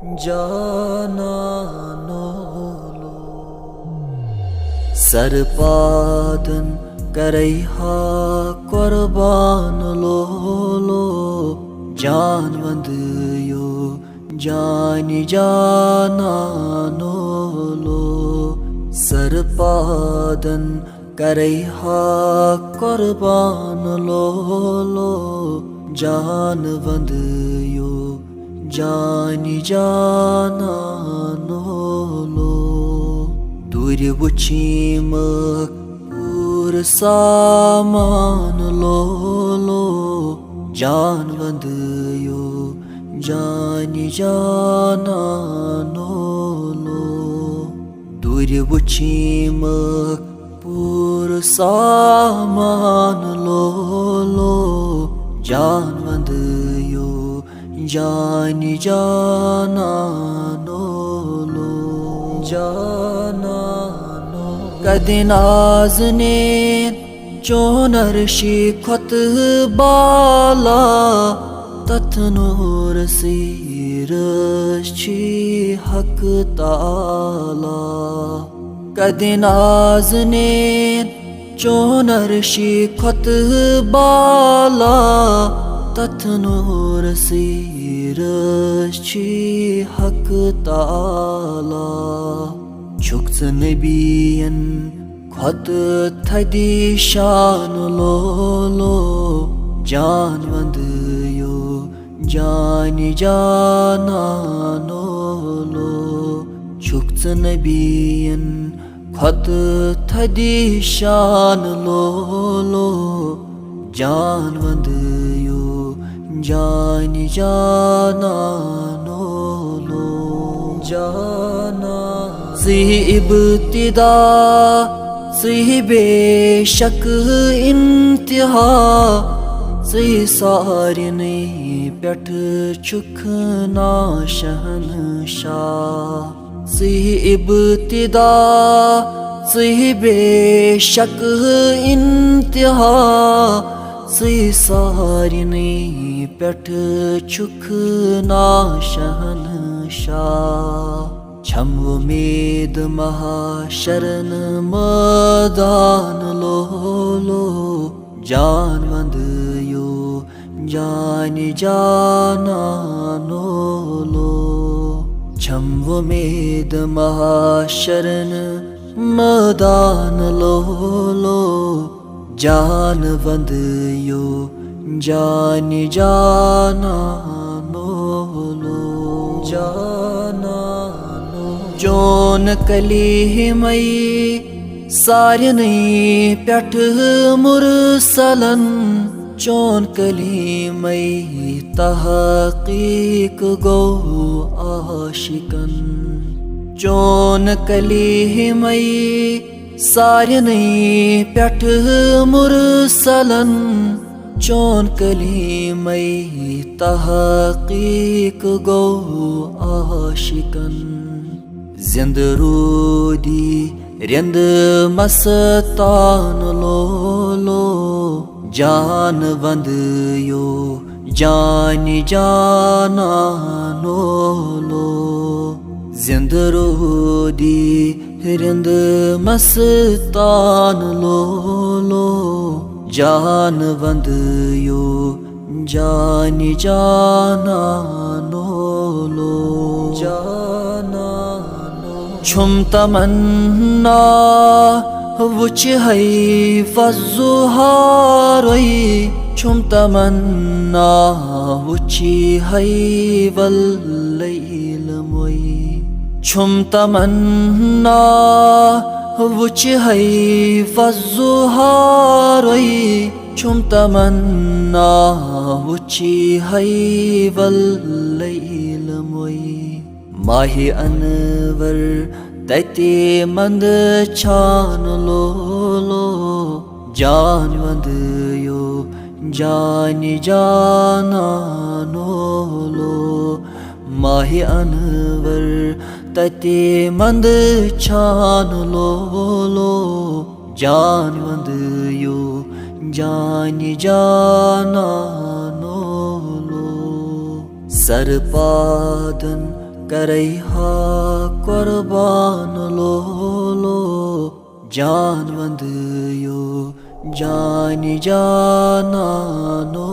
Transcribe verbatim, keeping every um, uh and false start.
جانانو لو۔ سر پادن کرے ہا قربان لولو، جان وندیو جانی جانانو لو۔ سر پادن کرے ہا قربان لولو، جان وندیو جانی جانانو لو۔ دوٗرِ وٕچھِمَکھ پوٗرٕ سامان لولو، جان وندیو جانی جانانو لو۔ دوٗرِ وٕچھِمَکھ پوٗرٕ سامان لولو، جان وندیو جانی جانانو لو۔ جانانو کدِ نازنین چون عرشی کھۄتہٕ بالا، تتھ نورس سیٖرس چھی حق تعالیٰ۔ کدِ نازنین چون عرشی کھۄتہٕ بالا، تتھ نورس سیٖرس چھی حق تعالیٰ۔ چھُکھ ژٕ نبیَن کھۄتہٕ تھدِ شان لولو، جان وندیو جانی جانانو لو۔ چھُکھ ژٕ نبیَن کھۄتہٕ تھدِ شان لولو، جان وندیو جانی جانانو لو۔ جانانو ژٕے ابتدا، ژٕے بے شک انتہا، ژٕے سارنٕے پٮ۪ٹھ چھُکھ نا شہنشاہ۔ ژٕے ابتدا، ژٕے بے شک انتہا، ژٕے سارنٕے پٮ۪ٹھ چھُکھ نا شہنشاہ۔ چھم وۄمید محشرن مٲدان لولو، جان وندیو جانی جانانو لو۔ چھم وۄمید محشرن مٲدان لولو، جان وندیو جانی جانانو لو۔ جانانو چون کلیمے سارنٕے پٮ۪ٹھ مرسلن، چون کلیمے تحقیق گوٚو عاشقن۔ چون کلیمے سارنٕے پٮ۪ٹھ مرسلن، چون کلیمے تحقیق گوٚو عاشقن۔ زندٕ روٗدی رِنٛد مستان لولو، جان وندیو جانی جانانو لو۔ زندٕ روٗدی رِنٛد مستان لولو، جان وندیو جانی جانانو لو۔ جانانو چھم تمنا وٕچھِ ہے وضحارے، چھم تمنا وٕچھِ ہے واللیل موے۔ چھم تمنا وٕچھِ ہے وضحارے، چھم تمنا وٕچھِ ہے واللیل موے۔ ماہِ انور تتہِ مند چھان لولو، جان وندیو جانی جانانو لو۔ ماہِ انور تتہِ مند چھان لولو، جان وندیو جانی جانانو لو۔ سر پادن کرے ہا قربان لولو، جان وندیو جانی جانانو۔